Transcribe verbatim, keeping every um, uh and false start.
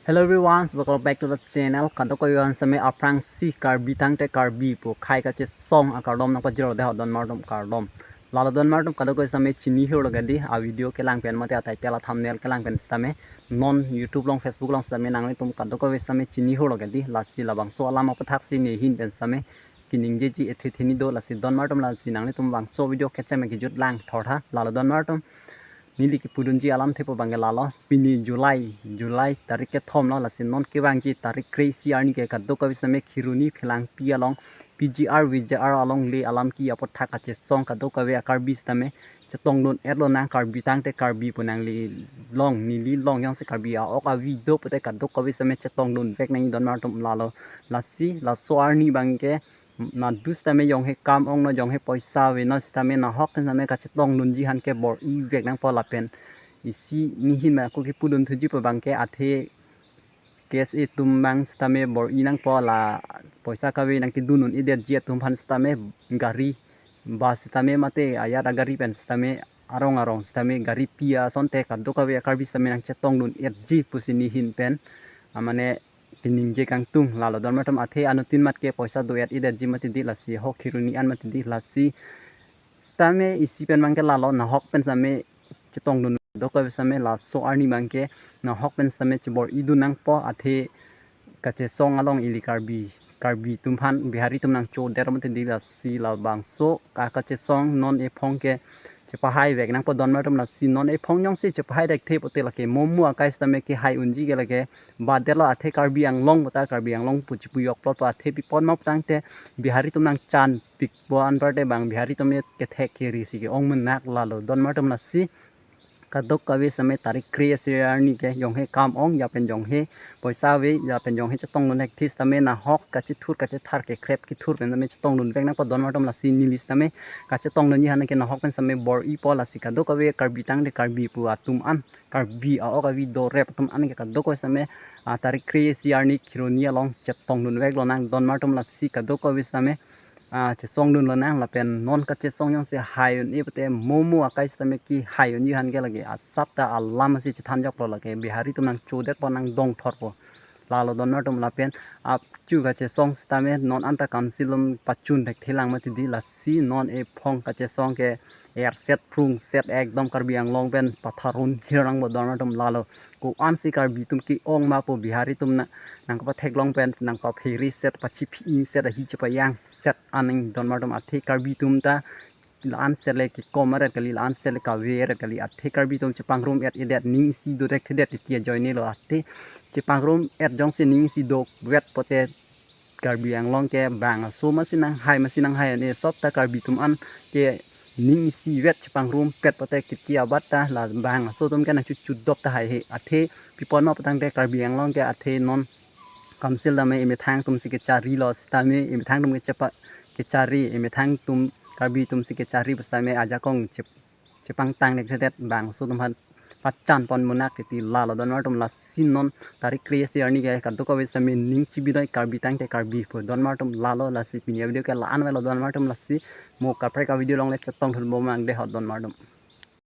Hello everyone, welcome back to the channel. Kadokave sitame aphrangsi Karbi tangte Karbi pu khei kachesong akardom nangpajirlo dei ho don martum kardom. Lalo don martum kadokave sitame chini hurlo kedi, a video kelang pen mate a title a thumbnail kelang pen sitame non YouTube along, Facebook along sitame nanglitum kadokave sitame chini hurlo kedi, lasi labangso alam aputhaksi nehin pen sitame kiningjeji ethe theni do, lasi don martum lasi nanglitum bangso video kecheme kejut lang thortha. Lalo don martum neli kepudunji alamthe pu abangke lalo, pini July, July tarik kethom lo, lasi non kevangji tarik kre-isi arni ke kadokave sitame Kheroni Phelangpi along P G R V G R alongle alam ki aputhak kachesong kadokave a Karbi sitame chetongdun-et lonang, Karbi tangte Karbi pu nangli along, neli along jongsi Karbi a-ok avi do pute kadokave sitame chetongdun vek nang don martum lalo. Lasi laso arni abangke nadu sitame jonghe kam ong non, jonghe poisa ave non sitame nahok pen sitame kachetongdunji aphan ke bor-i vek nangpo lapen isi nehin ma ako kepudun thuji pu abangke athe K S A atum abang sitame bor-i nangpo, la poisa kave nangkedun un-edetji atum aphan sitame gari, bus sitame mate ajat agari pen sitame arong arong sitame gari pi asonte kadokave a Karbi sitame nangchetongdun-etji pusi nehin pen, ah, mane piningje kangtung. Lalo don martum athe anuttin mat ke poisa do-et edetji mati dei, lasi ho Kheroni an mati dei, lasi sitame isi pen abangke lalo nahok pen sitame chetongdun kadokave sitame laso arni abangke nahok pen sitame chebor-i dun nangpo, athe kachesong along ili Karbi, Karbi atum aphan Bihari atum nangchodet mati dei, lasi labangso ka kachesong non ephong ke chepahai vek nangpo don martum, lasi non ephong jongsi chepahai thekthe pute lake momo akai sitame kehai unji ke lake badetlo, athe Karbi Anglong puta Karbi Anglong pu chipu joklo to athe pi apot ma pu tangte Bihari atum nangchanpikpo, anparte bang Bihari atum kethek keri si ke-ong menak. Lalo don martum lasi kadokave sitame tarik kre-isi arni ke jonghe kam ong ya pen jonghe poisa ave ya pen jonghe chetongdun thekthe sitame nahok kachethur kachethar kekrep kethur pen sitame chetongdun vek nangpo don martum, lasi neli sitame kachetongdunji aphan ke nahok pen sitame bor-ipo, lasi kadokave Karbi tangte Karbi pu atum an, Karbi a-ok avi dorep atum an ke kadokave sitame, ah, tarik kre-isi arni Kheroni along chetongdun vek lonang don martum, lasi kadokave sitame, ah, chesongdun lonang lapen non kachesong jongsi hai un-e pute momo akai sitame kehai unji aphan ke lake asap ta alam si chethan joklo, lake Bihari atum nangchodetpo, nangdongthorpo. Lalo don martum lapen achu kachesong sitame non anta council along pachun thekthe lang mati dei, lasi non ephong kachesong ke erset prungset ekdom Karbi Anglong pen patharun hir nangpo don martum. Lalo ko-ansi Karbi atum ke-ong ma pu Bihari atum nang, nangpatheklong pen nangpaphere set, pachiphi set, ahi chepajang set aning don martum, athe Karbi atum ta la-an set le kekom eret kali, la-an set le kave eret kali, athe Karbi atum chepangrum-et-edet, ning isi do thekthedet titi ajoinelo, athe chepangrum-et jongsi ning isi dovet pute Karbi Anglong ke bang aso masi nanghai, masi nanghai un-e, sop ta Karbi atum an ke ning isivet chepangrumpet pute kiti abat ta la bang aso atum ke nangchuchudop tahai he. Athe pi apot ma pu tangte Karbi Anglong ke athe non council tame emethang atum si kecharilo sitame, emethang atum kechepa, kechari, emethang atum Karbi atum si kechari pu sitame ajakong chep, chepangtang thekthedet, bang aso atum aphan pachanpon munak titi. Lalo don martum lasi non tarik kre-isi arni ke kadokave sitame ning chibinoi, Karbi tangte Karbi pu don martum. Lalo lasi pini avideo ke la-an avelo don martum, lasi mo kaprek avideo along le chetongthunbom nang dei ho don martum.